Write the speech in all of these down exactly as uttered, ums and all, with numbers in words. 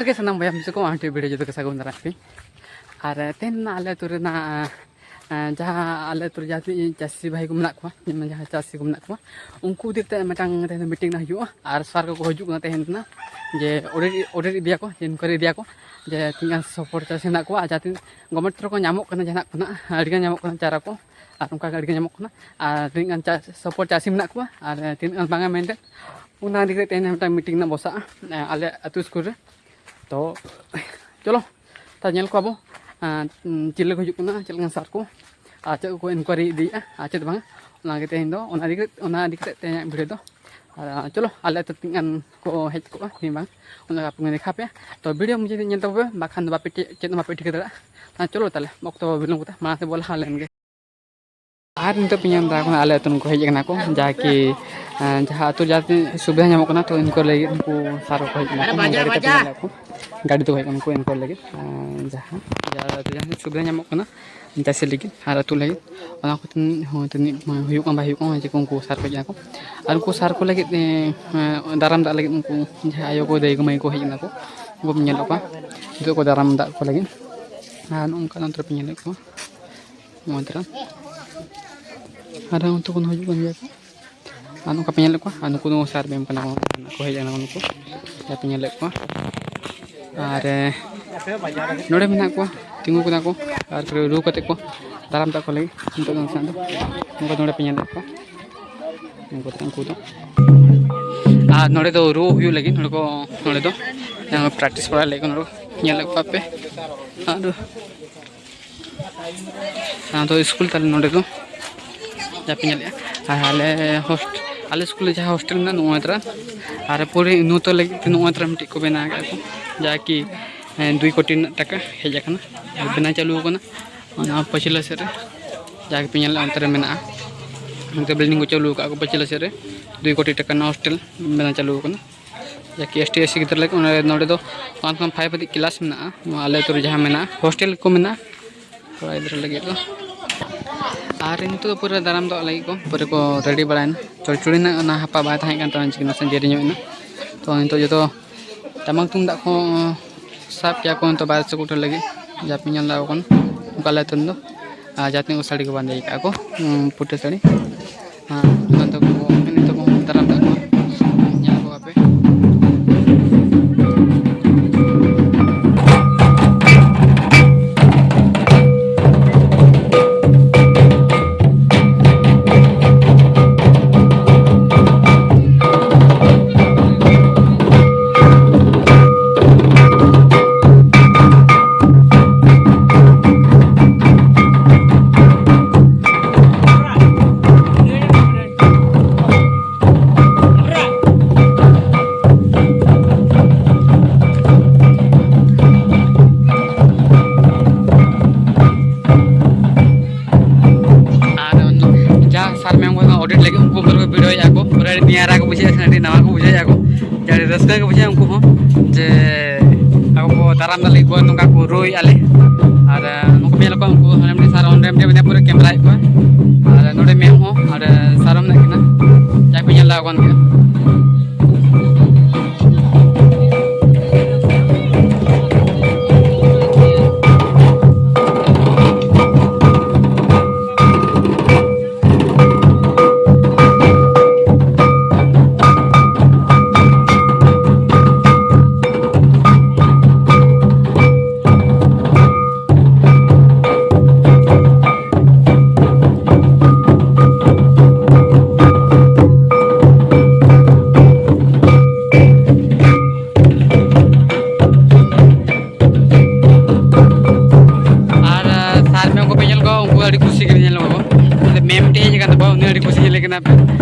ᱜᱮ ᱥᱟᱱᱟᱢ ᱵᱚᱭᱦᱟ ᱢᱤᱥᱤ ᱠᱚ, ᱟᱢ ᱴᱷᱮᱱ video ᱡᱚᱛᱚ ᱜᱮ ᱥᱟᱹᱜᱩᱱ ᱫᱟᱨᱟᱢ ᱯᱮ᱾ ᱟᱨ ᱛᱮᱦᱮᱧ ᱱᱟᱜ ᱟᱞᱮ ᱟᱹᱛᱩ ᱨᱮᱱᱟᱜ, ᱮᱸ, ᱡᱟᱦᱟᱸ ᱟᱞᱮ ᱟᱹᱛᱩ ᱨᱮ ᱡᱟᱦᱟᱸ ᱛᱤᱱᱟᱹᱜ ᱪᱟᱹᱥᱤ ᱵᱷᱟᱭ ᱠᱚ ᱢᱮᱱᱟᱜ ᱠᱚᱣᱟ, ᱡᱮᱢᱚᱱ ᱡᱟᱦᱟᱸ ᱪᱟᱹᱥᱤ ᱠᱚ ᱢᱮᱱᱟᱜ ᱠᱚᱣᱟ, ᱩᱱᱠᱩ ᱤᱫᱤ ᱠᱟᱛᱮ ᱢᱤᱫᱴᱟᱝ ᱛᱮᱦᱮᱧ ᱫᱚ meeting ᱱᱟᱜ ᱦᱩᱭᱩᱜᱼᱟ᱾ ᱟᱨ sir ᱠᱚᱠᱚ ᱦᱤᱡᱩᱜ ᱠᱟᱱᱟ ᱛᱮᱦᱮᱧ ᱫᱚ ᱱᱟᱜ, ᱡᱮ audit, audit ᱤᱫᱤᱭᱟᱠᱚ, ᱡᱮ inquiry ᱤᱫᱤᱭᱟᱠᱚ, ᱡᱮ ᱛᱤᱱᱟᱹᱜ ᱜᱟᱱ support ᱪᱟᱹᱥᱤ ᱢᱮᱱᱟᱜ ᱠᱚᱣᱟ, ᱟᱨ ᱡᱟᱦᱟᱸ ᱛᱤᱱᱟᱹᱜ government ᱛᱚᱨᱚᱯ ᱠᱷᱚᱱ ᱧᱟᱢᱚᱜ ᱠᱟᱱᱟ ᱡᱟᱦᱟᱱᱟᱜ ᱠᱷᱚᱱᱟᱜ, ᱟᱹᱰᱤᱜᱟᱱ ᱧᱟᱢᱚᱜ ᱠᱟᱱᱟ ᱪᱟᱨᱟ ᱠᱚ, ᱟᱨ ᱚᱱᱠᱟ ᱜᱮ ᱟᱹᱰᱤᱜᱟᱱ ᱧᱟᱢᱚᱜ ᱠᱟᱱᱟ, ᱟᱨ ᱛᱤᱱᱟᱹᱜ ᱜᱟᱱ ᱪᱟᱥ support ᱪᱟᱹᱥᱤ ᱢᱮᱱᱟᱜ ᱠᱚᱣᱟ, ᱟᱨ ᱛᱤᱱᱟᱹᱜ ᱜᱟᱱ ᱵᱟᱝᱟ ᱢᱮᱱᱛᱮ, ᱚᱱᱟ ᱤᱫᱤ ᱠᱟᱛᱮ ᱛᱮᱦᱮᱧ ᱢᱤᱫᱴᱟᱝ meeting ᱱᱟᱜ ᱵᱚᱥᱟᱜᱼᱟ, ᱟᱞᱮ ᱟᱹᱛᱩ ᱥᱠᱩᱞ ᱨᱮ᱾ ᱛᱚ ᱪᱚᱞᱚ, ᱛᱟ ᱧᱮᱞ ᱠᱚᱣᱟ ᱵᱚ, ᱟᱸ, ᱪᱮᱫ ᱞᱮᱠᱟ ᱦᱤᱡᱩᱜ ᱠᱟᱱᱟ, ᱪᱮᱫ ᱞᱮᱠᱟᱱ sir ᱠᱚ, ᱟᱨ ᱪᱮᱫ ᱠᱚᱠᱚ inquiry ᱤᱫᱤᱭᱮᱫᱼᱟ, ᱟᱨ ᱪᱮᱫ ᱵᱟᱝ, ᱚᱱᱟᱜᱮ ᱛᱮᱦᱮᱧ ᱫᱚ, ᱚᱱᱟ ᱤᱫᱤ ᱠᱟᱛᱮ, ᱚᱱᱟ ᱤᱫᱤ ᱠᱟᱛᱮ ᱛᱮᱦᱮᱧᱟᱜ video ᱫᱚ᱾ ᱟᱨ ᱪᱚᱞᱚ, ᱟᱞᱮ ᱟᱹᱛᱩ ᱛᱤᱱᱟᱹᱜ ᱜᱟᱱ ᱠᱚ ᱦᱮᱡ ᱠᱚᱜᱼᱟ, ᱦᱮᱸ ᱵᱟᱝ, ᱚᱱᱟ ᱟᱯᱮ ᱠᱚ ᱫᱮᱠᱷᱟᱣ ᱯᱮᱭᱟ᱾ ᱛᱚ video ᱢᱩᱪᱟᱹᱫ ᱧᱮᱞ ᱛᱟᱵᱚ ᱯᱮ, ᱵᱟᱠᱷᱟᱱ ᱫᱚ ᱵᱟᱯᱮ ᱴᱷᱤ-, ᱪᱮᱫ ᱦᱚᱸ ᱵᱟᱯᱮ ᱴᱷᱤᱠᱟᱹ ᱫᱟᱲᱮᱭᱟᱜᱼᱟ᱾ ᱟᱨ ᱪᱚᱞᱚ ᱛᱟᱦᱞᱮ, ᱚᱠᱛᱚ ᱵᱤᱞᱚᱢ ᱠᱟᱛᱮ ᱢᱟᱲᱟᱝ ᱥᱮᱫ ᱵᱚ ᱞᱟᱦᱟ ᱞᱮᱱ ᱜᱮ᱾ ᱟᱨ ᱱᱤᱛᱚᱜ ᱯᱮ ᱧᱮᱞ ᱫᱟ, ᱟᱞᱮ ᱟᱹᱛᱩ ᱨᱮᱱ ᱠᱚ ᱦᱮᱡ ᱟᱠᱟᱱᱟ ᱠᱚ, ᱡᱟᱦᱟᱸ ᱠᱤ, ᱮᱸ, ᱡᱟᱦᱟᱸ ᱟᱹᱛᱩ ᱡᱟᱦᱟᱸ ᱛᱤᱱᱟᱹᱜ ᱥᱩᱵᱤᱫᱷᱟ ᱧᱟᱢᱚᱜ ᱠᱟᱱᱟ, ᱛᱚ ᱩᱱᱠᱩ ᱞᱟᱹᱜᱤᱫ ᱩᱱᱠᱩ sir ᱠᱚ ᱦᱮᱡ ᱟᱠᱟᱱᱟ ᱠᱚ, ᱜᱟᱹᱰᱤ ᱛᱮ ᱯᱮ ᱧᱮᱞ ᱠᱚ, ᱜᱟᱹᱰᱤ ᱛᱮ ᱦᱮᱡ ᱟᱠᱟᱱᱟ ᱠᱚ ᱩᱱᱠᱩ ᱞᱟᱹᱜᱤᱫ, ᱮᱸ, ᱡᱟᱦᱟᱸ, ᱡᱟᱦᱟᱸ ᱟᱹᱛᱩ ᱡᱟᱦᱟᱸ ᱛᱤᱱᱟᱹᱜ ᱥᱩᱵᱤᱫᱷᱟ ᱧᱟᱢᱚᱜ ᱠᱟᱱᱟ ᱪᱟᱹᱥᱤ ᱞᱟᱹᱜᱤᱫ ᱟᱨ ᱟᱹᱛᱩ ᱞᱟᱹᱜᱤᱫ, ᱚᱱᱟ ᱠᱚ ᱛᱤᱱᱟᱹᱜ ᱦᱚᱸ ᱛᱤᱱᱟᱹᱜ ᱦᱩᱭᱩᱜ ᱠᱟᱱᱟ ᱵᱟᱭ ᱦᱩᱭᱩᱜ ᱠᱟᱱᱟ, ᱡᱮ ᱩᱱᱠᱩ sir ᱠᱚ ᱦᱮᱡ ᱟᱠᱟᱱᱟ ᱠᱚ᱾ ᱟᱨ ᱩᱱᱠᱩ sir ᱠᱚ ᱞᱟᱹᱜᱤᱫ, ᱮᱸ, ᱫᱟᱨᱟᱢ ᱫᱟᱜ ᱞᱟᱹᱜᱤᱫ ᱩᱱᱠᱩ ᱡᱟᱦᱟᱸ ᱟᱭᱳ ᱠᱚ ᱫᱟᱹᱭ ᱠᱚ ᱢᱟᱹᱭ ᱠᱚ ᱦᱮᱡ ᱮᱱᱟ ᱠᱚ, ᱩᱱᱠᱩ ᱯᱮ ᱧᱮᱞᱮᱫ ᱠᱚᱣᱟ, ᱱᱤᱛᱚᱜ ᱠᱚ ᱫᱟᱨᱟᱢ ᱫᱟᱜ ᱠᱚ ᱞᱟᱹᱜᱤᱫ᱾ ᱟᱨ ᱱᱚᱜᱼᱚ ᱱᱚᱝᱠᱟ ᱱᱚᱛᱮ ᱨᱮᱯᱮ ᱧᱮᱞᱮᱫ ᱠᱚᱣᱟ᱾ ᱱᱚᱣᱟ ᱫᱷᱟᱨᱟ᱾ ᱟᱨ ᱚᱱᱛᱮ ᱠᱷᱚᱱ ᱦᱤᱡᱩᱜ ᱠᱟᱱ ᱜᱮᱭᱟ ᱠᱚ᱾ ᱟᱨ ᱱᱚᱝᱠᱟ ᱯᱮ ᱧᱮᱞᱮᱫ ᱠᱚᱣᱟ, ᱟᱨ ᱱᱩᱠᱩ ᱫᱚ sir ma'am ᱠᱟᱱᱟ ᱠᱚ, ᱠᱚ ᱦᱮᱡ ᱮᱱᱟ ᱱᱩᱠᱩ, ᱡᱟᱦᱟᱸ ᱯᱮ ᱧᱮᱞᱮᱫ ᱠᱚᱣᱟ᱾ ᱟᱨ, ᱮ, ᱱᱚᱰᱮ ᱢᱮᱱᱟᱜ ᱠᱚᱣᱟ, ᱛᱤᱸᱜᱩ ᱠᱟᱱᱟ ᱠᱚ, ᱟᱨ ᱠᱚ ᱨᱩ ᱠᱟᱛᱮ ᱠᱚ ᱫᱟᱨᱟᱢ ᱫᱟᱜ ᱠᱚ ᱞᱟᱹᱜᱤᱫ᱾ ᱱᱤᱛᱚᱜ ᱫᱚ ᱱᱚᱝᱠᱟ ᱱᱚᱰᱮ ᱯᱮ ᱧᱮᱞᱮᱫ ᱠᱚᱣᱟ, ᱩᱱᱠᱩ ᱫᱚ, ᱩᱱᱠᱩ ᱫᱚ᱾ ᱟᱨ ᱱᱚᱰᱮ ᱫᱚ ᱨᱩ ᱦᱩᱭᱩᱜ ᱞᱟᱹᱜᱤᱫ, ᱱᱚᱰᱮ ᱠᱚ, ᱱᱚᱰᱮ ᱫᱚ, ᱮ, practice ᱵᱟᱲᱟᱭ ᱞᱟᱹᱜᱤᱫ ᱠᱚ ᱱᱚᱰᱮ ᱠᱚ ᱧᱮᱞᱮᱫ ᱠᱚᱣᱟ ᱯᱮ᱾ ᱟᱨ ᱱᱚᱣᱟ ᱫᱚ ᱥᱠᱩᱞ ᱛᱟᱞᱮ ᱱᱚᱰᱮ ᱫᱚ, ᱡᱟᱦᱟᱸ ᱯᱮ ᱧᱮᱞᱮᱫᱼᱟ᱾ ᱟᱨ ᱟᱞᱮ ᱦᱳᱥᱴ-, ᱟᱞᱮ ᱥᱠᱩᱞ ᱨᱮ ᱡᱟᱦᱟᱸ ᱦᱳᱥᱴᱮᱞ ᱢᱮᱱᱟᱜᱼᱟ, ᱱᱚᱜᱼᱚᱭ ᱛᱟᱨᱟ, ᱟᱨ ᱯᱚᱨᱤ ᱩᱱᱱᱚᱛᱚ ᱞᱟᱹᱜᱤᱫ ᱛᱮ ᱱᱚᱜᱼᱚᱭ ᱛᱟᱨᱟ ᱢᱤᱫᱴᱤᱡ ᱠᱚ ᱵᱮᱱᱟᱣ ᱟᱠᱟᱫ ᱠᱚ, ᱡᱟᱦᱟᱸ ᱠᱤ, ᱮᱸ, ᱫᱩᱭ ᱠᱳᱴᱤ ᱨᱮᱱᱟᱜ ᱴᱟᱠᱟ ᱦᱮᱡ ᱟᱠᱟᱱᱟ, ᱟᱨ ᱵᱮᱱᱟᱣ ᱪᱟᱹᱞᱩ ᱟᱠᱟᱱᱟ᱾ ᱚᱱᱟ ᱯᱟᱹᱪᱷᱞᱟᱹ ᱥᱮᱫ ᱨᱮ, ᱡᱟᱦᱟᱸ ᱜᱮᱯᱮ ᱧᱮᱞᱮᱫᱼᱟ, ᱚᱱᱛᱮ ᱨᱮ ᱢᱮᱱᱟᱜᱼᱟ, ᱚᱱᱛᱮ building ᱠᱚ ᱪᱟᱹᱞᱩ ᱟᱠᱟᱫ ᱠᱚ ᱯᱟᱹᱪᱷᱞᱟᱹ ᱥᱮᱫ ᱨᱮ, ᱫᱩᱭ ᱠᱳᱴᱤ ᱴᱟᱠᱟ ᱨᱮᱱᱟᱜ ᱦᱳᱥᱴᱮᱞ ᱵᱮᱱᱟᱣ ᱪᱟᱹᱞᱩ ᱟᱠᱟᱱᱟ᱾ ᱡᱟᱦᱟᱸ ᱠᱤ ST SC ᱜᱤᱫᱽᱨᱟᱹ ᱞᱟᱹᱜᱤᱫ, ᱚᱸᱰᱮ, ᱱᱚᱰᱮ ᱫᱚ one ᱠᱷᱚᱱ five ᱦᱟᱹᱵᱤᱡ class ᱢᱮᱱᱟᱜᱼᱟ᱾ ᱱᱚᱣᱟ ᱟᱞᱮ ᱟᱹᱛᱩ ᱨᱮ ᱡᱟᱦᱟᱸ ᱢᱮᱱᱟᱜᱼᱟ, ᱦᱳᱥᱴᱮᱞ ᱠᱚ ᱢᱮᱱᱟᱜᱼᱟ ᱠᱚᱲᱟ ᱜᱤᱫᱽᱨᱟᱹ ᱞᱟᱹᱜᱤᱫ ᱫᱚ᱾ ᱟᱨ ᱱᱤᱛᱚᱜ ᱫᱚ ᱯᱩᱨᱟᱹ ᱫᱟᱨᱟᱢ ᱫᱚ ᱞᱟᱹᱜᱤᱫ ᱠᱚ ᱯᱩᱨᱟᱹ ᱠᱚ ready ᱵᱟᱲᱟᱭᱮᱱᱟ᱾ ᱪᱚᱲᱪᱚᱲᱤ ᱨᱮᱱᱟᱜ ᱚᱱᱟ ᱦᱟᱯᱟ ᱵᱟᱭ ᱛᱟᱦᱮᱸ ᱠᱟᱱ ᱛᱟᱵᱚᱱᱟ, ᱪᱤᱠᱟᱹ ᱱᱟᱥᱮ ᱫᱮᱨᱤ ᱧᱚᱜ ᱮᱱᱟ᱾ ᱛᱚ ᱱᱤᱛᱚᱜ ᱡᱚᱛᱚ ᱴᱟᱢᱟᱠ ᱛᱩᱢᱫᱟᱜ ᱠᱚ ᱥᱟᱵ ᱠᱮᱜᱼᱟ ᱠᱚ ᱱᱤᱛᱚᱜ ᱵᱟᱭᱨᱮ ᱥᱮᱫ ᱠᱚ ᱩᱴᱷᱟᱹᱣ ᱞᱟᱹᱜᱤᱫ᱾ ᱡᱟ ᱯᱮ ᱧᱮᱞ ᱫᱟ ᱠᱚ ᱟᱠᱚ ᱠᱟᱞᱮ ᱟᱛᱳ ᱨᱮᱱ ᱫᱚ᱾ ᱟᱨ ᱡᱟᱦᱟᱸ ᱛᱤᱱᱟᱹᱜ ᱠᱚ ᱥᱟᱹᱲᱤ ᱠᱚ ᱵᱟᱸᱫᱮ ᱟᱠᱟᱫᱼᱟ ᱠᱚ, ᱩᱸ, ᱯᱷᱩᱴᱟᱹ ᱥᱟᱹᱲᱤ᱾ ᱟᱨ ᱱᱚᱛᱮ ᱠᱚ ᱱᱤᱛᱚᱜ ᱠᱚ ᱫᱟᱨᱟᱢ ᱫᱟᱜ ᱠᱚᱣᱟ᱾ ᱧᱮᱞ ᱠᱚᱣᱟ ᱯᱮ᱾ ᱟᱨ ᱡᱟᱦᱟᱸ ᱥᱟᱨ ᱢᱮᱢ ᱠᱚ ᱚᱰᱤᱴ ᱞᱟᱹᱜᱤᱫ, ᱩᱱᱠᱩ ᱯᱩᱨᱟᱹ ᱠᱚ ᱵᱷᱤᱲᱚᱭᱮᱫᱼᱟ ᱠᱚ, ᱯᱩᱨᱟᱹ ᱟᱹᱰᱤ ᱱᱤᱭᱟᱹᱨᱟ ᱠᱚ ᱵᱩᱡᱷᱟᱹᱣᱮᱫᱼᱟ, ᱟᱹᱰᱤ ᱱᱟᱣᱟ ᱠᱚ ᱵᱩᱡᱷᱟᱹᱣᱮᱫᱼᱟ ᱠᱚ, ᱡᱮ ᱟᱹᱰᱤ ᱨᱟᱹᱥᱠᱟᱹ ᱜᱮ ᱵᱩᱡᱷᱟᱹᱜᱼᱟ ᱩᱱᱠᱩ ᱦᱚᱸ, ᱡᱮ ᱟᱵᱚ ᱠᱚ ᱫᱟᱨᱟᱢ ᱫᱟᱲᱮ ᱠᱚᱣᱟ, ᱱᱚᱝᱠᱟ ᱠᱚ ᱨᱩᱭᱮᱫᱼᱟ ᱞᱮ᱾ ᱟᱨ ᱱᱩᱠᱩ ᱯᱮ ᱧᱮᱞ ᱠᱚᱣᱟ, ᱩᱱᱠᱩ ᱦᱟᱱᱮ ᱢᱤᱫᱴᱮᱱ ᱥᱟᱨ ᱚᱸᱰᱮ ᱢᱤᱫᱴᱮᱱ ᱢᱮᱱᱟᱭᱟ, ᱯᱩᱨᱟᱹ ᱠᱮᱢᱮᱨᱟᱭᱮᱫ ᱠᱚᱣᱟ᱾ ᱟᱨ ᱱᱚᱰᱮ ᱢᱮᱢ ᱦᱚᱸ, ᱟᱨ ᱥᱟᱨ ᱦᱚᱸ ᱢᱮᱱᱟᱜ ᱠᱤᱱᱟ, ᱡᱟᱦᱟᱸᱭ ᱯᱮ ᱧᱮᱞ ᱫᱟ ᱠᱚ ᱠᱟᱱ ᱜᱮᱭᱟ᱾ ᱟᱨ, ᱟᱨ ᱥᱟᱨ ᱢᱮᱢ ᱠᱚᱯᱮ ᱧᱮᱞ ᱠᱚᱣᱟ, ᱩᱱᱠᱩ ᱟᱹᱰᱤ ᱠᱩᱥᱤ ᱜᱮ ᱧᱮᱞ ᱠᱚᱣᱟ᱾ ᱚᱸᱰᱮ ᱢᱮᱢ ᱢᱤᱫᱴᱮᱡ ᱦᱮᱡ ᱟᱠᱟᱱ ᱛᱟᱠᱚᱣᱟ, ᱩᱱᱤ ᱟᱹᱰᱤ ᱠᱩᱥᱤ ᱧᱮᱞᱮ ᱠᱟᱱᱟ᱾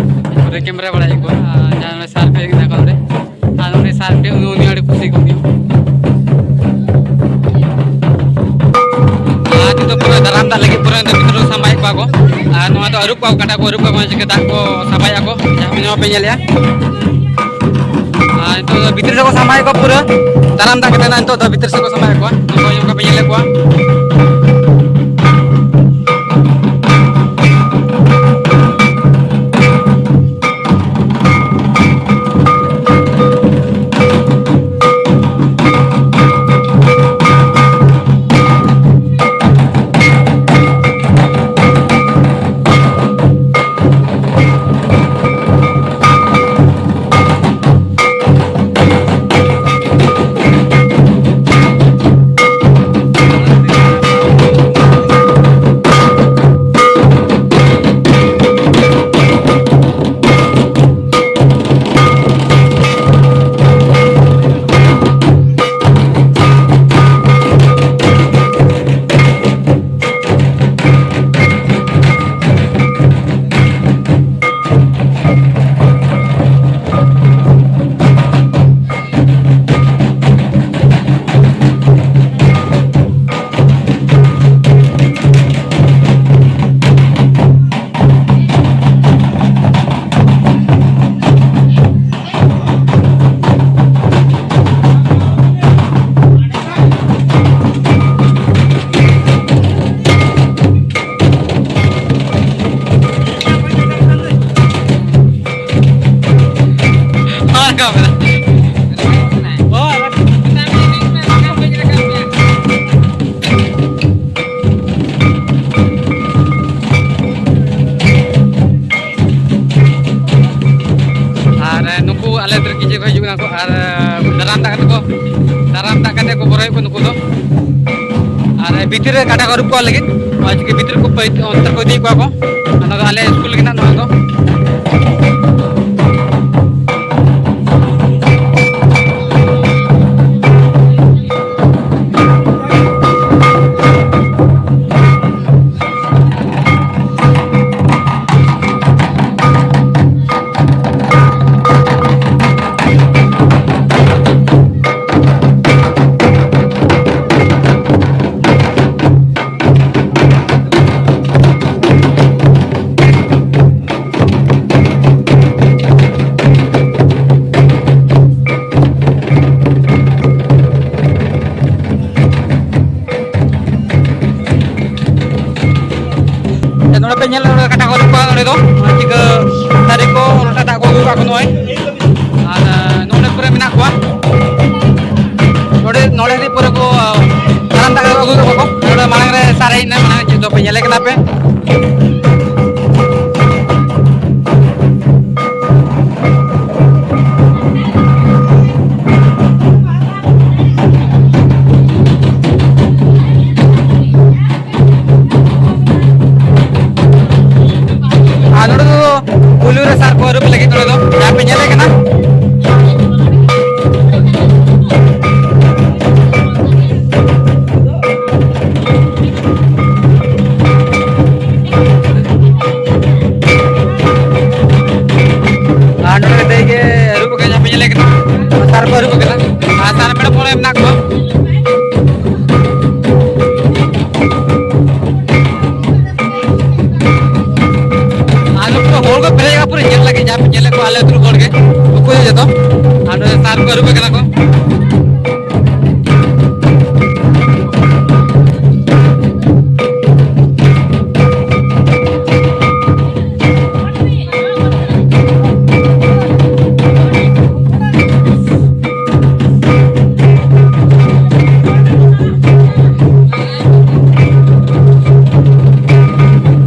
ᱯᱩᱨᱟᱹ ᱠᱮᱢᱮᱨᱟ ᱵᱟᱲᱟᱭᱮᱫ ᱠᱚᱣᱟ᱾ ᱟᱨ ᱡᱟᱦᱟᱸ ᱱᱚᱰᱮ ᱥᱟᱨ ᱯᱮ ᱦᱮᱡ ᱟᱠᱟᱱ ᱛᱟᱠᱚᱣᱟ ᱚᱸᱰᱮ, ᱟᱨ ᱩᱱᱤ ᱥᱟᱨ ᱯᱮ, ᱩᱱᱤ, ᱩᱱᱤ ᱟᱹᱰᱤ ᱠᱩᱥᱤ ᱠᱚ ᱦᱩᱭᱩᱜ᱾ ᱟᱨ ᱱᱤᱛᱚᱜ ᱯᱩᱨᱟᱹ ᱫᱟᱨᱟᱢ ᱫᱟᱜ ᱞᱟᱹᱜᱤᱫ ᱯᱩᱨᱟᱹ ᱱᱤᱛᱚᱜ ᱵᱷᱤᱛᱨᱤ ᱨᱮ ᱥᱟᱢᱵᱟᱭᱮᱫ ᱠᱚᱣᱟ ᱠᱚ᱾ ᱟᱨ ᱱᱚᱣᱟ ᱫᱚ ᱟᱹᱨᱩᱵ ᱠᱚᱣᱟ ᱠᱚ, ᱠᱟᱴᱟ ᱠᱚ ᱟᱹᱨᱩᱵ ᱠᱚᱣᱟ ᱠᱚ, ᱪᱤᱠᱟᱹ ᱫᱟᱜ ᱠᱚ ᱥᱟᱢᱵᱟᱭᱮᱫᱼᱟ ᱠᱚ, ᱡᱟᱦᱟᱸ ᱯᱮ ᱧᱮᱞ ᱯᱮ ᱧᱮᱞᱮᱫᱼᱟ᱾ ᱟᱨ ᱱᱤᱛᱚᱜ ᱫᱚ ᱵᱷᱤᱛᱨᱤ ᱥᱮᱫ ᱠᱚ ᱥᱟᱢᱵᱟᱭᱮᱫ ᱠᱚᱣᱟ, ᱯᱩᱨᱟᱹ ᱫᱟᱨᱟᱢ ᱫᱟᱜ ᱠᱟᱛᱮ ᱱᱟᱜ ᱱᱤᱛᱚᱜ ᱫᱚ ᱵᱷᱤᱛᱨᱤ ᱥᱮᱫ ᱠᱚ ᱥᱟᱢᱵᱟᱭᱮᱫ ᱠᱚᱣᱟ᱾ ᱱᱚᱜᱼᱚᱭ ᱚᱱᱠᱟ ᱯᱮ ᱧᱮᱞᱮᱫ ᱠᱚᱣᱟ᱾ ᱟᱨ ᱫᱟᱨᱟᱢ ᱫᱟᱜ ᱠᱟᱛᱮ ᱠᱚ, ᱫᱟᱨᱟᱢ ᱫᱟᱜ ᱠᱟᱛᱮ ᱠᱚ ᱵᱚᱨᱚᱭᱮᱫ ᱠᱚᱣᱟ ᱱᱩᱠᱩ ᱫᱚ᱾ ᱟᱨ ᱵᱷᱤᱛᱤᱨ ᱨᱮ ᱠᱟᱰᱟ ᱠᱚ ᱟᱹᱨᱩᱵ ᱠᱚᱣᱟ ᱞᱟᱹᱜᱤᱫ, ᱚᱱᱟ ᱪᱤᱠᱟᱹ ᱵᱷᱤᱛᱤᱨ ᱠᱚ ᱯᱟᱹᱭ-, ᱚᱱᱛᱮ ᱠᱚ ᱤᱫᱤᱭᱮᱫ ᱠᱚᱣᱟ ᱠᱚ᱾ ᱚᱱᱟ ᱫᱚ ᱟᱞᱮ ᱥᱠᱩᱞ ᱞᱟᱹᱜᱤᱫ ᱱᱟᱜ ᱱᱚᱣᱟ ᱫᱚ᱾ ᱱᱚᱰᱮ ᱯᱮ ᱧᱮᱞ ᱫᱟᱲᱮᱭᱟᱜᱼᱟ, ᱠᱟᱴᱟ ᱠᱚ ᱟᱹᱨᱩᱵ ᱠᱚᱣᱟ ᱱᱚᱰᱮ ᱫᱚ, ᱪᱤᱠᱟᱹ ᱫᱟᱨᱮ ᱠᱚ, ᱞᱚᱴᱟ ᱫᱟᱜ ᱠᱚ ᱟᱹᱜᱩ ᱠᱟᱜ ᱠᱚ ᱱᱚᱜᱼᱚᱭ᱾ ᱟᱨ, ᱟᱨ ᱱᱚᱰᱮ ᱯᱩᱨᱟᱹ ᱢᱮᱱᱟᱜ ᱠᱚᱣᱟ᱾ ᱱᱚᱰᱮ, ᱱᱚᱰᱮ ᱦᱟᱹᱵᱤᱡ ᱯᱩᱨᱟᱹ ᱠᱚ, ᱟᱨ ᱫᱟᱜ ᱠᱚ ᱟᱹᱜᱩ ᱠᱟᱜ ᱠᱚ᱾ ᱱᱚᱰᱮ ᱢᱟᱲᱟᱝ ᱨᱮ ᱥᱟᱨ ᱦᱮᱡ ᱮᱱᱟ, ᱢᱟᱲᱟᱝ ᱪᱮᱫ ᱫᱚ ᱯᱮ ᱧᱮᱞᱮ ᱠᱟᱱᱟ ᱯᱮ᱾ ᱟᱨ ᱱᱚᱰᱮ ᱫᱚ ᱯᱩᱭᱞᱩ ᱨᱮ ᱥᱟᱨ ᱠᱚ ᱟᱹᱨᱩᱵ ᱞᱟᱹᱜᱤᱫ ᱱᱚᱰᱮ ᱫᱚ ᱡᱟᱦᱟᱸ ᱯᱮ ᱧᱮᱞᱮ ᱠᱟᱱᱟ᱾ ᱟᱨ ᱱᱚᱰᱮ ᱫᱟᱹᱭ ᱜᱮ ᱟᱹᱨᱩᱵ ᱟᱠᱟᱱ ᱡᱟᱦᱟᱸ ᱯᱮ ᱧᱮᱞᱮ ᱠᱟᱱᱟ, ᱥᱟᱨ ᱠᱚ ᱟᱹᱨᱩᱵ ᱟᱠᱟᱱᱟ᱾ ᱟᱨ ᱥᱟᱨ ᱢᱮᱰᱟᱢ ᱚᱸᱰᱮ ᱢᱮᱱᱟᱜ ᱠᱚᱣᱟ᱾ ᱟᱨ ᱱᱩᱠᱩ ᱦᱚᱲ ᱠᱚ ᱯᱮᱨᱮᱡ ᱟᱠᱟᱱᱟ ᱯᱩᱨᱟᱹ ᱧᱮᱞ ᱞᱟᱹᱜᱤᱫ, ᱡᱟᱦᱟᱸ ᱯᱮ ᱧᱮᱞᱮᱫ ᱠᱚᱣᱟ ᱟᱞᱮ ᱟᱹᱛᱩ ᱨᱮᱱ ᱦᱚᱲ ᱜᱮ, ᱱᱩᱠᱩ ᱜᱮ ᱡᱚᱛᱚ᱾ ᱟᱨ ᱱᱚᱰᱮ ᱥᱟᱨ ᱠᱚ ᱟᱹᱨᱩᱵ ᱟᱠᱟᱱᱟ ᱠᱚ᱾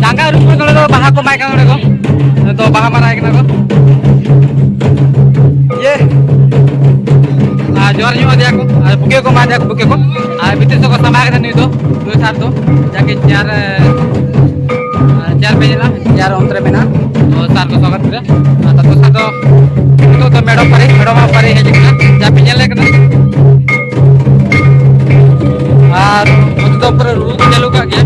ᱡᱟᱸᱜᱟ ᱟᱹᱨᱩᱵ ᱠᱚ ᱱᱚᱰᱮ ᱫᱚ ᱵᱟᱦᱟ ᱠᱚ ᱮᱢᱟᱭ ᱠᱟᱱᱟ, ᱱᱚᱰᱮ ᱠᱚ, ᱱᱚᱰᱮ ᱫᱚ ᱵᱟᱦᱟ ᱢᱟᱞᱟᱭ ᱠᱟᱱᱟ ᱠᱚ᱾ ᱤᱭᱟᱹ, ᱡᱚᱦᱟᱨ ᱧᱚᱜ ᱟᱫᱮᱭᱟ ᱠᱚ, ᱟᱨ ᱵᱩᱠᱮ ᱠᱚ ᱮᱢᱟ ᱫᱮᱭᱟ ᱠᱚ, ᱵᱩᱠᱮ ᱠᱚ᱾ ᱟᱨ ᱵᱷᱤᱛᱤᱨ ᱥᱮᱫ ᱠᱚ ᱥᱟᱢᱵᱟᱣ ᱠᱮᱫᱟ ᱱᱩᱭ ᱫᱚ, ᱱᱩᱭ ᱥᱟᱨ ᱫᱚ, ᱡᱟᱠᱮ ᱪᱮᱭᱟᱨ, ᱮ, ᱪᱮᱭᱟᱨ ᱯᱮ ᱧᱮᱞᱟ, ᱪᱮᱭᱟᱨ ᱚᱱᱛᱮ ᱨᱮ ᱢᱮᱱᱟᱜᱼᱟ᱾ ᱛᱚ ᱥᱟᱨ ᱠᱚ ᱥᱟᱢᱵᱟᱣ ᱠᱮᱫᱟ᱾ ᱟᱨ ᱛᱟᱨᱯᱚᱨ ᱥᱟᱨ ᱫᱚ ᱱᱤᱛᱚᱜ ᱫᱚ ᱢᱮᱰᱚᱢ ᱯᱟᱹᱨᱤ, ᱢᱮᱰᱚᱢ ᱯᱟᱹᱨᱤ ᱦᱮᱡ ᱟᱠᱟᱱᱟ, ᱡᱟ ᱯᱮ ᱧᱮᱞ ᱠᱟᱱᱟ᱾ ᱟᱨ ᱱᱚᱛᱮ ᱫᱚ ᱯᱩᱨᱟᱹ ᱨᱩ ᱠᱚ ᱪᱟᱹᱞᱩ ᱠᱟᱜ ᱜᱮᱭᱟ᱾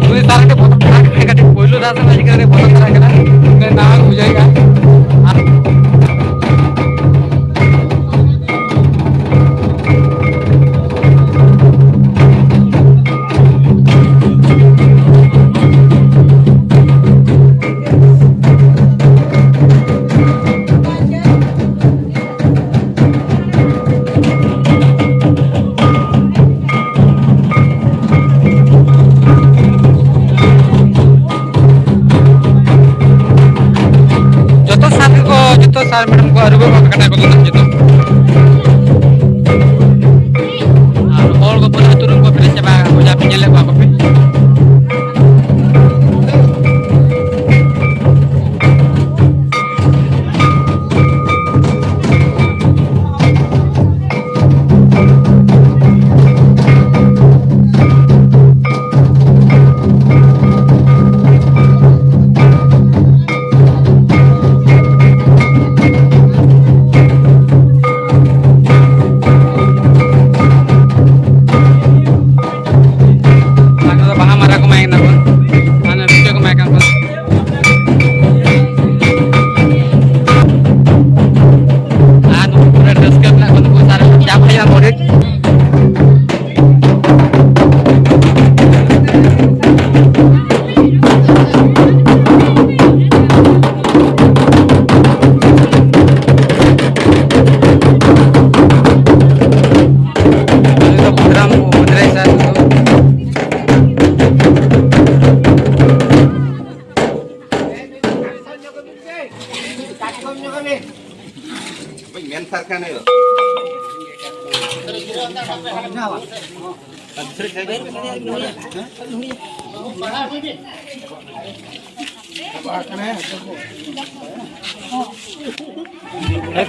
ᱩᱱᱤ ᱥᱟᱨ ᱠᱟᱹᱴᱤᱡ ᱵᱚᱛᱚᱨ ᱫᱷᱟᱨᱟ ᱜᱮ, ᱠᱟᱹᱴᱤᱡ ᱯᱳᱭᱞᱳ ᱫᱷᱟᱣ ᱥᱮ ᱪᱤᱠᱟᱹ ᱠᱟᱹᱴᱤᱡ ᱵᱚᱛᱚᱨ ᱫᱷᱟᱨᱟ ᱜᱮ, ᱱᱟᱣᱟ ᱜᱮ ᱵᱩᱡᱷᱟᱹᱣᱮᱫᱼᱟ᱾ ᱡᱚᱛᱚ ᱥᱟᱨ ᱜᱮᱠᱚ, ᱡᱚᱛᱚ ᱥᱟᱨ ᱢᱮᱰᱟᱢ ᱠᱚ ᱟᱹᱨᱩᱵ ᱠᱟᱱᱟ ᱠᱚ ᱡᱚᱛᱚ᱾ ᱟᱨ ᱦᱚᱲ ᱠᱚ ᱯᱩᱨᱟᱹ ᱟᱹᱛᱩ ᱨᱮᱱ ᱠᱚ ᱯᱮᱨᱮᱡ ᱪᱟᱵᱟ ᱟᱠᱟᱱᱟ, ᱡᱟ ᱯᱮ ᱧᱮᱞᱮᱫ ᱠᱚᱣᱟ ᱠᱚᱯᱮ᱾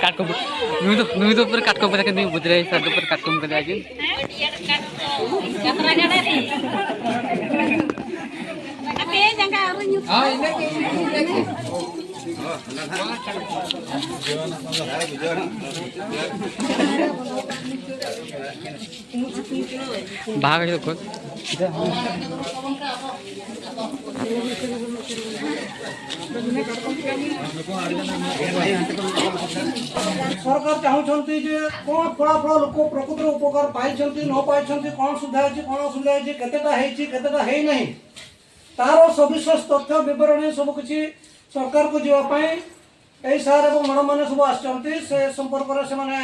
ᱠᱟᱴᱠᱚᱢ, ᱱᱩᱭ ᱫᱚ, ᱱᱩᱭ ᱫᱚ ᱯᱩᱨᱟᱹ ᱠᱟᱴᱠᱚᱢ ᱠᱟᱱᱟ, ᱱᱩᱭ ᱵᱩᱡᱽ ᱨᱮ ᱥᱟᱨ ᱫᱚ ᱯᱩᱨᱟᱹ ᱠᱟᱴᱠᱚᱢ ᱠᱟᱱᱟ ᱟᱡ᱾ ᱦᱟᱯᱮ, ᱡᱟᱸᱜᱟ ᱟᱹᱨᱩᱧ ᱧᱩᱛ᱾ ᱵᱟᱦᱟ ᱠᱟᱹᱴᱤᱡ ᱫᱚ ᱠᱚ᱾ ସରକାର ଚାହୁଁଛନ୍ତି ଯେ କ'ଣ ଫଳାଫଳ ଲୋକ ପ୍ରକୃତରେ ଉପକାର ପାଇଛନ୍ତି, ନ ପାଇଛନ୍ତି, କ'ଣ ସୁବିଧା ହେଇଛି, କ'ଣ ଅସୁବିଧା ହେଇଛି, କେତେଟା ହେଇଛି, କେତେଟା ହେଇନାହିଁ, ତାର ସବିଶେଷ ତଥ୍ୟ ବିବରଣୀ ସବୁ କିଛି ସରକାରକୁ ଯିବା ପାଇଁ ଏଇ ସାର୍ ଏବଂ ମ୍ୟାଡ଼ାମମାନେ ସବୁ ଆସିଛନ୍ତି। ସେ ସମ୍ପର୍କରେ ସେମାନେ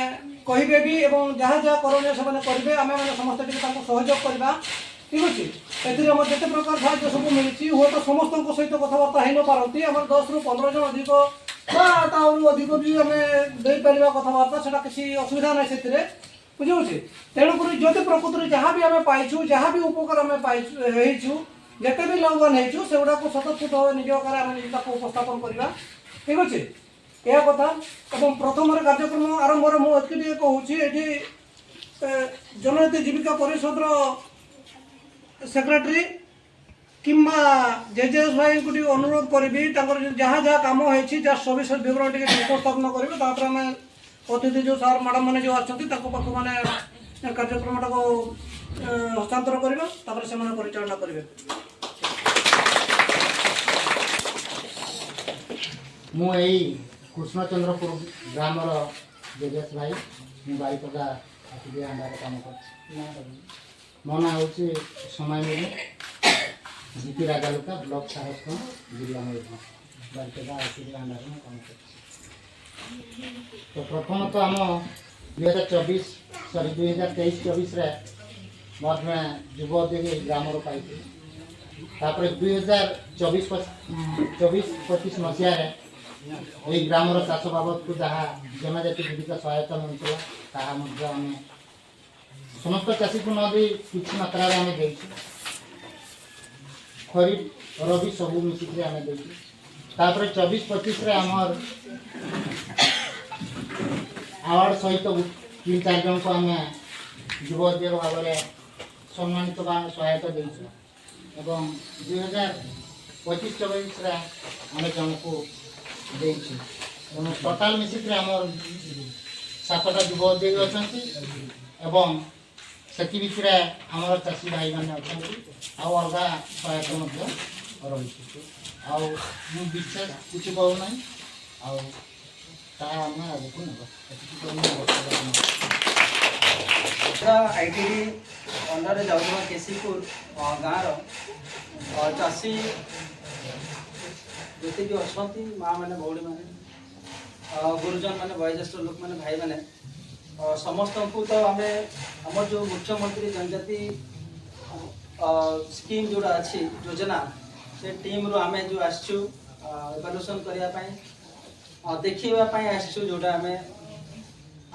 କହିବେ ବି ଏବଂ ଯାହା ଯାହା କରଣୀୟ ସେମାନେ କରିବେ। ଆମେମାନେ ସମସ୍ତେ ଟିକେ ତାଙ୍କୁ ସହଯୋଗ କରିବା, ଠିକ୍ ଅଛି? ଏଥିରେ ଆମର ଯେତେ ପ୍ରକାର ସାହାଯ୍ୟ ସବୁ ମିଳିଛି, ହୁଏତ ସମସ୍ତଙ୍କ ସହିତ କଥାବାର୍ତ୍ତା ହେଇନପାରନ୍ତି। ଆମର ଦଶରୁ ପନ୍ଦର ଜଣ ଅଧିକ ବା ତା ଆହୁରି ଅଧିକ ବି ଆମେ ଦେଇପାରିବା କଥାବାର୍ତ୍ତା, ସେଟା କିଛି ଅସୁବିଧା ନାହିଁ ସେଥିରେ, ବୁଝିହଉଛି? ତେଣୁକରି ଯଦି ପ୍ରକୃତରେ ଯାହା ବି ଆମେ ପାଇଛୁ, ଯାହା ବି ଉପକାର ଆମେ ପାଇଛୁ, ହେଇଛୁ, ଯେତେ ବି ଲାଭବାନ ହେଇଛୁ, ସେଗୁଡ଼ାକୁ ସ୍ୱତଃସ୍ଫୂର୍ତ୍ତ ଭାବେ ନିଜ ଆକାରରେ ଆମେ ନିଜେ ତାକୁ ଉପସ୍ଥାପନ କରିବା, ଠିକ୍ ଅଛି? ଏହା କଥା। ଏବଂ ପ୍ରଥମରେ କାର୍ଯ୍ୟକ୍ରମ ଆରମ୍ଭରେ ମୁଁ ଏତିକି ଟିକେ କହୁଛି, ଏଠି ଏ, ଜନଜାତି ଜୀବିକା ପରିଷଦର ସେକ୍ରେଟାରୀ କିମ୍ବା ଜେଜେଏସ୍ ଭାଇଙ୍କୁ ଟିକେ ଅନୁରୋଧ କରିବି, ତାଙ୍କର ଯାହା ଯାହା କାମ ହେଇଛି, ଯାହା ସବିଶେଷ ବିବରଣୀ ଟିକେ ଉପସ୍ଥାପନ କରିବେ। ତାପରେ ଆମେ ଅତିଥି ଯେଉଁ ସାର୍ ମ୍ୟାଡ଼ାମମାନେ ଯେଉଁ ଆସୁଛନ୍ତି, ତାଙ୍କ ପାଖକୁ ମାନେ ଏ କାର୍ଯ୍ୟକ୍ରମଟାକୁ ଏ, ହସ୍ତାନ୍ତର କରିବା, ତାପରେ ସେମାନେ ପରିଚାଳନା କରିବେ। ମୁଁ ଏଇ କୃଷ୍ଣଚନ୍ଦ୍ରପୁର ଗ୍ରାମର ଜେଜେଏସ୍ ଭାଇ, ମୁଁ ବାରିପଦା ଆଇସିଡିଏ ଆଣ୍ଡାରେ କାମ କରୁଛି। ମୋ ନାଁ ହେଉଛି ସମୟ ମିଲି, ଜିପି ରାଜାଲୁକା, ବ୍ଲକ ସାହସକଣ, ଜିଲ୍ଲା ମୟୂରଭଞ୍ଜ। ବାରିପଦା ଆଇସିଡିଏ ଆଣ୍ଡାରେ ମୁଁ କାମ କରୁଛି। ତ ପ୍ରଥମତଃ ଆମ ଦୁଇ ହଜାର ଚବିଶ, ସରି, ଦୁଇ ହଜାର ତେଇଶ ଚବିଶରେ ମୋର ଜଣେ ଯୁବ ଉଦ୍ୟୋଗୀ ଗ୍ରାମରୁ ପାଇଥିଲି। ତାପରେ ଦୁଇ ହଜାର ଚବିଶ ପଚ-, ଉଁ, ଚବିଶ ପଚିଶ ମସିହାରେ ଏହି ଗ୍ରାମର ଚାଷ ବାବଦକୁ ଯାହା ଜନଜାତି ଜୀବିକା ସହାୟତା ମିଳୁଥିଲା, ତାହା ମଧ୍ୟ ଆମେ ସମସ୍ତ ଚାଷୀକୁ ନ ଦେଇ କିଛି ମାତ୍ରାରେ ଆମେ ଦେଇଛୁ। ଖରିଫ, ରବି ସବୁ ମିଶିକିରି ଆମେ ଦେଇଛୁ। ତାପରେ ଚବିଶ ପଚିଶରେ ଆମର ଆୱାର୍ଡ ସହିତ ତିନି ଚାରି ଜଣଙ୍କୁ ଆମେ ଯୁବ ଉଦ୍ୟୋଗ ଭାବରେ ସମ୍ମାନିତ ବା ସହାୟତା ଦେଇଛୁ ଏବଂ ଦୁଇ ହଜାର ପଚିଶ ଚବିଶରେ ଆମେ ଜଣଙ୍କୁ ଦେଇଛୁ। ତେଣୁ ଟୋଟାଲ ମିଶିକିରି ଆମର ସାତଟା ଯୁବ ଉଦ୍ୟୋଗୀ ଅଛନ୍ତି ଏବଂ ସେଥି ଭିତରେ ଆମର ଚାଷୀ ଭାଇମାନେ ଅଛନ୍ତି, ଆଉ ଅଲଗା ସହାୟକ ମଧ୍ୟ ରହିଛି। ଆଉ ମୁଁ ବିଶେଷ କିଛି କହୁନାହିଁ, ଆଉ ତାହା ଆମେ ଆଗକୁ ନେବା। ଏତିକି କହି ମୁଁ ବକ୍ତବ୍ୟ ସମାପ୍ତ କରୁଛି। ଆଇଟିଡି ଅଣ୍ଡରରେ ଯାଉଥିବା କେଶିପୁର ଅ, ଗାଁର ଅ, ଚାଷୀ ଯେତିକି ଅଛନ୍ତି, ମାଆମାନେ, ଭଉଣୀମାନେ, ଅ, ଗୁରୁଜନମାନେ, ବୟୋଜ୍ୟେଷ୍ଠ ଲୋକମାନେ, ଭାଇମାନେ, ଅ, ସମସ୍ତଙ୍କୁ ତ ଆମେ ଆମର ଯେଉଁ ମୁଖ୍ୟମନ୍ତ୍ରୀ ଜନଜାତି ଅ, ସ୍କିମ୍ ଯେଉଁଟା ଅଛି, ଯୋଜନା, ସେ ଟିମ୍ରୁ ଆମେ ଯେଉଁ ଆସିଛୁ ଇଭାଲୁଏସନ୍ କରିବା ପାଇଁ, ଅ, ଦେଖିବା ପାଇଁ ଆସିଛୁ, ଯେଉଁଟା ଆମେ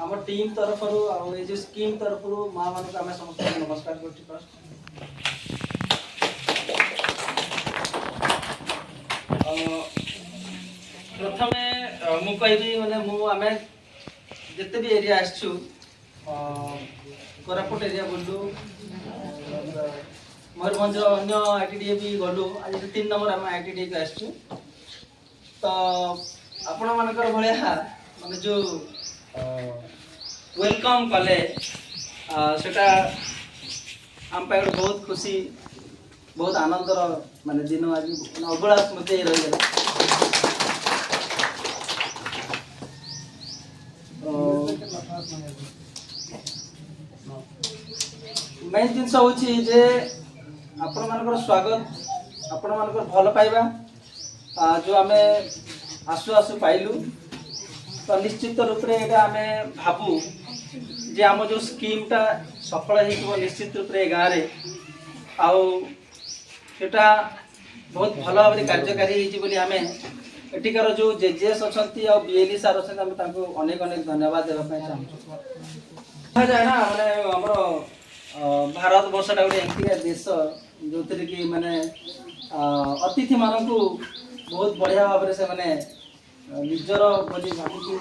ଆମ ଟିମ୍ ତରଫରୁ ଆଉ ଏଇ ଯେଉଁ ସ୍କିମ୍ ତରଫରୁ ମାଆମାନଙ୍କୁ ଆମେ ସମସ୍ତଙ୍କୁ ନମସ୍କାର କରୁଛୁ ଫାଷ୍ଟ। ଅ, ପ୍ରଥମେ ଅ, ମୁଁ କହିବି, ମାନେ, ମୁଁ ଆମେ ଯେତେ ବି ଏରିଆ ଆସିଛୁ, ଅ, କୋରାପୁଟ ଏରିଆ ବୁଲିଲୁ, ଅ, ମୟୂରଭଞ୍ଜ, ଅନ୍ୟ ଆଇଟିଡିଏ ବି ଗଲୁ। ଆଜି ତିନି ନମ୍ବର ଆମେ ଆଇଟିଡିଏକୁ ଆସିଛୁ। ତ ଆପଣମାନଙ୍କର ଭଳିଆ, ମାନେ, ଯେଉଁ ୱେଲକମ୍ କଲେ, ଅ, ସେଟା ଆମ ପାଇଁ ଗୋଟେ ବହୁତ ଖୁସି, ବହୁତ ଆନନ୍ଦର, ମାନେ, ଦିନ ଆଜି, ମାନେ, ଅଭୁଲା ସ୍ମୃତି ହେଇ ରହିଗଲା। ଅ, ମେନ୍ ଜିନିଷ ହେଉଛି ଯେ ଆପଣମାନଙ୍କର ସ୍ୱାଗତ, ଆପଣମାନଙ୍କର ଭଲ ପାଇବା, ଆ, ଯେଉଁ ଆମେ ଆସୁ ଆସୁ ପାଇଲୁ, ତ ନିଶ୍ଚିତ ରୂପରେ ଏଇଟା ଆମେ ଭାବୁ ଯେ ଆମ ଯେଉଁ ସ୍କିମ୍ଟା ସଫଳ ହେଇଥିବ ନିଶ୍ଚିତ ରୂପରେ ଏ ଗାଁରେ, ଆଉ ସେଟା ବହୁତ ଭଲ ଭାବରେ କାର୍ଯ୍ୟକାରୀ ହେଇଛି ବୋଲି ଆମେ ଏଠିକାର ଯୋଉ ଜେଜିଏସ୍ ଅଛନ୍ତି ଆଉ ବିଏଲ୍ଇ ସାର୍ ଅଛନ୍ତି, ଆମେ ତାଙ୍କୁ ଅନେକ ଅନେକ ଧନ୍ୟବାଦ ଦେବା ପାଇଁ ଚାହୁଁଛୁ। କୁହାଯାଏ ନା, ମାନେ, ଆମର, ଅ, ଭାରତ ବର୍ଷଟା ଗୋଟେ ଏମିତିକା ଦେଶ, ଯୋଉଥିରେ କି, ମାନେ, ଅ, ଅତିଥିମାନଙ୍କୁ ବହୁତ ବଢ଼ିଆ ଭାବରେ ସେମାନେ, ଅ, ନିଜର ବୋଲି ଭାବିକି,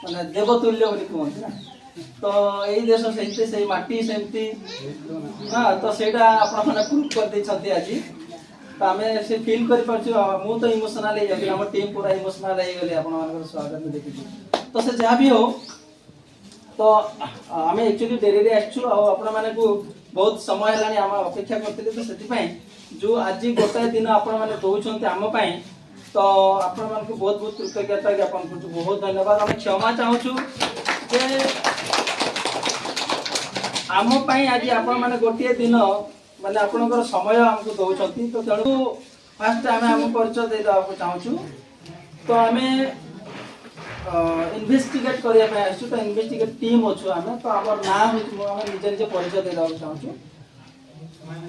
ମାନେ, ଦେବତୁଲ୍ୟ ବୋଲି କୁହନ୍ତି ନା। ତ ଏଇ ଦେଶ ସେମିତି, ସେଇ ମାଟି ସେମିତି। ହଁ, ତ ସେଇଟା ଆପଣମାନେ ପ୍ରୁଭ୍ କରିଦେଇଛନ୍ତି ଆଜି। ତ ଆମେ ସେ ଫିଲ୍ କରିପାରୁଛୁ। ଆ, ମୁଁ ତ ଇମୋସନାଲ ହେଇଯାଉଛି, ଆମ ଟିମ୍ ପୁରା ଇମୋସନାଲ ହେଇଗଲେ ଆପଣମାନଙ୍କର ସ୍ୱାଗତ ଦେଖିକି। ତ ସେ ଯାହା ବି ହଉ, ତ, ଆ, ଆମେ ଆକ୍ଚୁଆଲି ଡେରିରେ ଆସିଛୁ, ଆଉ ଆପଣମାନଙ୍କୁ ବହୁତ ସମୟ ହେଲାଣି ଆମେ ଅପେକ୍ଷା କରିଥିଲେ। ତ ସେଥିପାଇଁ ଯୋଉ ଆଜି ଗୋଟାଏ ଦିନ ଆପଣମାନେ ଦଉଛନ୍ତି ଆମ ପାଇଁ, ତ ଆପଣମାନଙ୍କୁ ବହୁତ ବହୁତ କୃତଜ୍ଞତା ଜ୍ଞାପନ କରୁଛୁ, ବହୁତ ଧନ୍ୟବାଦ। ଆମେ କ୍ଷମା ଚାହୁଁଛୁ ଯେ ଆମ ପାଇଁ ଆଜି ଆପଣମାନେ ଗୋଟିଏ ଦିନ, ମାନେ, ଆପଣଙ୍କର ସମୟ ଆମକୁ ଦଉଛନ୍ତି। ତ ତେଣୁ ଫାଷ୍ଟ ଆମେ ଆମ ପରିଚୟ ଦେଇଦେବାକୁ ଚାହୁଁଛୁ। ତ ଆମେ ଇନଭେଷ୍ଟିଗେଟ୍ କରିବା ପାଇଁ ଆସିଛୁ। ତ ଇନଭେଷ୍ଟିଗେଟ୍ ଟିମ୍ ଅଛୁ ଆମେ। ତ ଆମର ନାଁ ହେଉଛି, ମୁଁ, ଆମେ ନିଜେ ନିଜେ ପରିଚୟ ଦେଇଦେବାକୁ ଚାହୁଁଛୁ।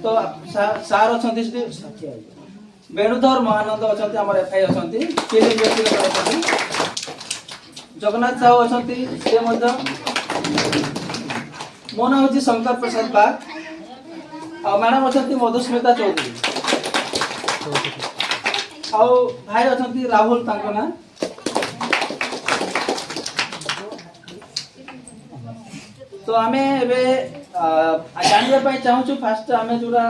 ତ ସାର୍, ସାର୍ ଅଛନ୍ତି ସେଠି, ସାର୍ ଠିଆ ହେଇଯିବେ। ବେଣୁଧର ମହାନନ୍ଦ ଅଛନ୍ତି, ଆମର ଏଫ୍ଆଇ ଅଛନ୍ତି, ଫିଲ୍ଡ ଇନଭେଷ୍ଟିଗେଟର ଅଛନ୍ତି। ଜଗନ୍ନାଥ ସାହୁ ଅଛନ୍ତି, ସେ ମଧ୍ୟ। ମୋ ନାଁ ହେଉଛି ଶଙ୍କର ପ୍ରସାଦ ବାଗ। ଆଉ ମ୍ୟାଡ଼ାମ ଅଛନ୍ତି ମଧୁସ୍ମିତା ଚୌଧୁରୀ। ଆଉ ଭାଇ ଅଛନ୍ତି ରାହୁଲ, ତାଙ୍କ ନାଁ। ତ ଆମେ ଏବେ, ଆ, ଜାଣିବା ପାଇଁ ଚାହୁଁଛୁ ଫାଷ୍ଟ ଆମେ ଯୋଉଟା,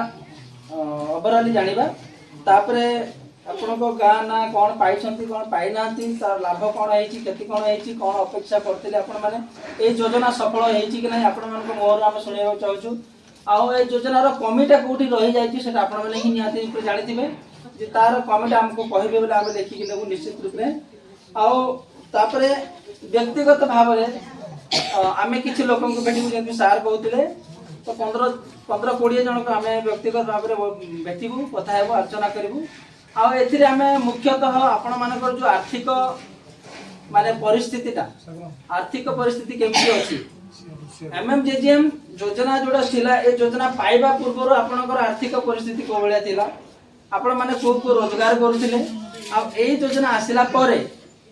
ଅ, ଓଭରାଲି ଜାଣିବା, ତାପରେ ଆପଣଙ୍କ ଗାଁ ନା କ'ଣ ପାଇଛନ୍ତି, କ'ଣ ପାଇନାହାନ୍ତି, ତାର ଲାଭ କ'ଣ ହେଇଛି, କ୍ଷତି କ'ଣ ହେଇଛି, କ'ଣ ଅପେକ୍ଷା କରିଥିଲେ ଆପଣମାନେ, ଏଇ ଯୋଜନା ସଫଳ ହେଇଛି କି ନାହିଁ, ଆପଣମାନଙ୍କ ମୁହଁରୁ ଆମେ ଶୁଣିବାକୁ ଚାହୁଁଛୁ। ଆଉ ଏଇ ଯୋଜନାର କମିଟା କୋଉଠି ରହିଯାଇଛି, ସେଟା ଆପଣମାନେ ହିଁ ନିହାତି ରୂପରେ ଜାଣିଥିବେ। ଯେ ତାର କମିଟା ଆମକୁ କହିବେ ବୋଲି ଆମେ ଲେଖିକି ନେବୁ ନିଶ୍ଚିତ ରୂପରେ। ଆଉ ତାପରେ ବ୍ୟକ୍ତିଗତ ଭାବରେ, ଅ, ଆମେ କିଛି ଲୋକଙ୍କୁ ଭେଟିବୁ, ଯେମିତି ସାର୍ କହୁଥିଲେ, ତ ପନ୍ଦର, ପନ୍ଦର କୋଡ଼ିଏ ଜଣଙ୍କୁ ଆମେ ବ୍ୟକ୍ତିଗତ ଭାବରେ ଭେଟିବୁ, କଥା ହେବୁ, ଆଲୋଚନା କରିବୁ। ଆଉ ଏଥିରେ ଆମେ ମୁଖ୍ୟତଃ ଆପଣମାନଙ୍କର ଯୋଉ ଆର୍ଥିକ, ମାନେ, ପରିସ୍ଥିତିଟା, ଆର୍ଥିକ ପରିସ୍ଥିତି କେମିତି ଅଛି, ଏମ୍ଏମ୍ଜେଜିଏମ୍ ଯୋଜନା ଯୋଉଟା ଥିଲା, ଏ ଯୋଜନା ପାଇବା ପୂର୍ବରୁ ଆପଣଙ୍କର ଆର୍ଥିକ ପରିସ୍ଥିତି କୋଉ ଭଳିଆ ଥିଲା, ଆପଣମାନେ କୋଉ କୋଉ ରୋଜଗାର କରୁଥିଲେ, ଆଉ ଏଇ ଯୋଜନା ଆସିଲା ପରେ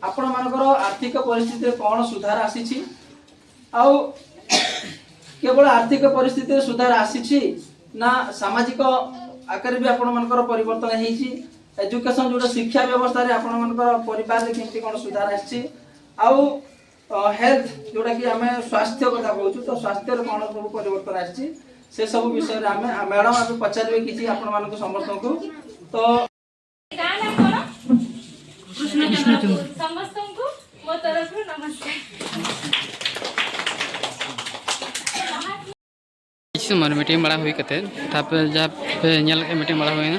ଆପଣମାନଙ୍କର ଆର୍ଥିକ ପରିସ୍ଥିତିରେ କ'ଣ ସୁଧାର ଆସିଛି? ଆଉ କେବଳ ଆର୍ଥିକ ପରିସ୍ଥିତିରେ ସୁଧାର ଆସିଛି ନା ସାମାଜିକ ଆକାରରେ ବି ଆପଣମାନଙ୍କର ପରିବର୍ତ୍ତନ ହେଇଛି? ଏଜୁକେସନ, ଯୋଉଟା ଶିକ୍ଷା ବ୍ୟବସ୍ଥାରେ ଆପଣମାନଙ୍କର ପରିବାରରେ କେମିତି କ'ଣ ସୁଧାର ଆସିଛି? ଆଉ ହେଲ୍ଥ, ଯୋଉଟା କି ଆମେ ସ୍ୱାସ୍ଥ୍ୟ କଥା କହୁଛୁ, ତ ସ୍ୱାସ୍ଥ୍ୟରେ କ'ଣ ସବୁ ପରିବର୍ତ୍ତନ ଆସିଛି, ସେ ସବୁ ବିଷୟରେ ଆମେ ମ୍ୟାଡାମ ଆମେ ପଚାରିବେ କିଛି ଆପଣମାନଙ୍କୁ ସମସ୍ତଙ୍କୁ। ତ ଗାଁ ନାଁ କ'ଣ? କୃଷ୍ଣଚନ୍ଦ୍ର। ସମସ୍ତଙ୍କୁ ମୋ ତରଫରୁ ନମସ୍କାର। ᱠᱤᱪᱷᱩ ᱥᱚᱢᱚᱭ ᱢᱤᱴᱤᱝ ᱵᱟᱲᱟ ᱦᱩᱭ ᱠᱟᱛᱮ, ᱛᱟᱨᱯᱚᱨᱮ ᱡᱟᱦᱟᱸ ᱯᱮ ᱧᱮᱞ ᱠᱮᱫ ᱢᱤᱴᱤᱝ ᱵᱟᱲᱟ ᱦᱩᱭᱱᱟ,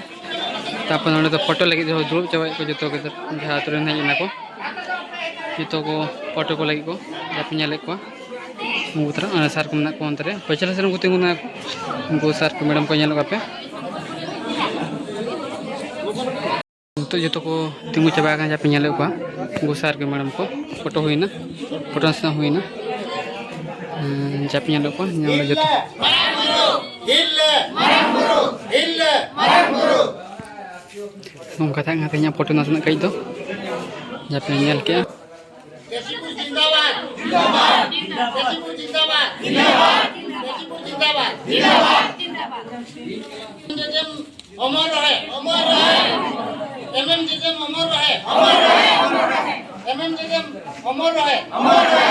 ᱛᱟᱨᱯᱚᱨᱮ ᱱᱚᱸᱰᱮ ᱫᱚ ᱯᱷᱳᱴᱳ ᱞᱟᱹᱜᱤᱫ ᱫᱚ ᱫᱩᱲᱩᱵ ᱪᱟᱵᱟᱭᱮᱫ ᱠᱚ ᱡᱚᱛᱚ ᱜᱤᱫᱟᱹᱨ, ᱡᱟᱦᱟᱸ ᱟᱛᱳ ᱨᱮᱱ ᱦᱮᱡ ᱮᱱᱟ ᱠᱚ, ᱡᱚᱛᱚ ᱠᱚ ᱯᱷᱳᱴᱳ ᱠᱚ ᱞᱟᱹᱜᱤᱫ ᱠᱚ, ᱡᱟᱦᱟᱸ ᱯᱮ ᱧᱮᱞᱮᱫ ᱠᱚᱣᱟ᱾ ᱩᱱᱠᱩ ᱛᱟᱨᱟ, ᱚᱱᱟ ᱥᱟᱨ ᱠᱚ ᱢᱮᱱᱟᱜ ᱠᱚᱣᱟ ᱚᱱᱛᱮ ᱨᱮ, ᱯᱟᱹᱪᱷᱞᱟᱹ ᱥᱮᱫ ᱨᱮ ᱩᱱᱠᱩ ᱛᱤᱸᱜᱩ ᱢᱮᱱᱟᱜ ᱠᱚ, ᱩᱱᱠᱩ ᱥᱟᱨ ᱠᱚ ᱢᱮᱰᱟᱢ ᱠᱚ ᱧᱮᱞᱚᱜ ᱠᱟᱱᱟ ᱯᱮ᱾ ᱱᱤᱛᱚᱜ ᱡᱚᱛᱚ ᱠᱚ ᱛᱤᱸᱜᱩ ᱪᱟᱵᱟ ᱟᱠᱟᱱᱟ, ᱡᱟᱦᱟᱸ ᱯᱮ ᱧᱮᱞᱮᱫ ᱠᱚᱣᱟ, ᱩᱱᱠᱩ ᱥᱟᱨ ᱠᱚ ᱢᱮᱰᱟᱢ ᱠᱚ᱾ ᱯᱷᱳᱴᱳ ᱦᱩᱭᱱᱟ, ᱯᱷᱳᱴᱳ ᱱᱟᱥᱮᱱᱟᱜ ᱦᱩᱭᱱᱟ᱾ ᱦᱮᱸ, ᱡᱟᱦᱟᱸ ᱯᱮ ᱧᱮᱞᱮᱫ ᱠᱚᱣᱟ, ᱧᱮᱞ ᱢᱮ ᱡᱚᱛᱚ᱾ ᱱᱚᱝᱠᱟ ᱛᱟᱦᱮᱸ ᱠᱟᱱᱟ ᱛᱮᱦᱮᱧᱟᱜ ᱯᱷᱳᱴᱳ ᱱᱟᱥᱮᱱᱟᱜ ᱠᱟᱹᱡ ᱫᱚ, ᱡᱟᱦᱟᱸ ᱯᱮ ᱧᱮᱞ ᱠᱮᱜᱼᱟ᱾ ᱵᱮᱥᱤᱯᱩᱨ ᱡᱤᱱᱫᱟᱵᱟᱫ᱾ ᱵᱮᱥᱤᱯᱩᱨ ᱡᱤᱱᱫᱟᱵᱟᱫ᱾ ᱵᱮᱥᱤᱯᱩᱨ ᱡᱤᱱᱫᱟᱵᱟᱫ᱾ ᱚᱢᱚᱨ ᱨᱚᱦᱮ, ᱚᱢᱚᱨ ᱨᱚᱦᱮ᱾ ᱮᱢ ᱮᱢ ᱡᱮ ᱡᱮᱢ ᱚᱢᱚᱨ ᱨᱚᱦᱮ, ᱚᱢᱚᱨ ᱨᱚᱦᱮ᱾ ᱮᱢ ᱮᱢ ᱡᱮ ᱡᱮᱢ ᱚᱢᱚᱨ ᱨᱚᱦᱮ, ᱚᱢᱚᱨ ᱨᱚᱦᱮ᱾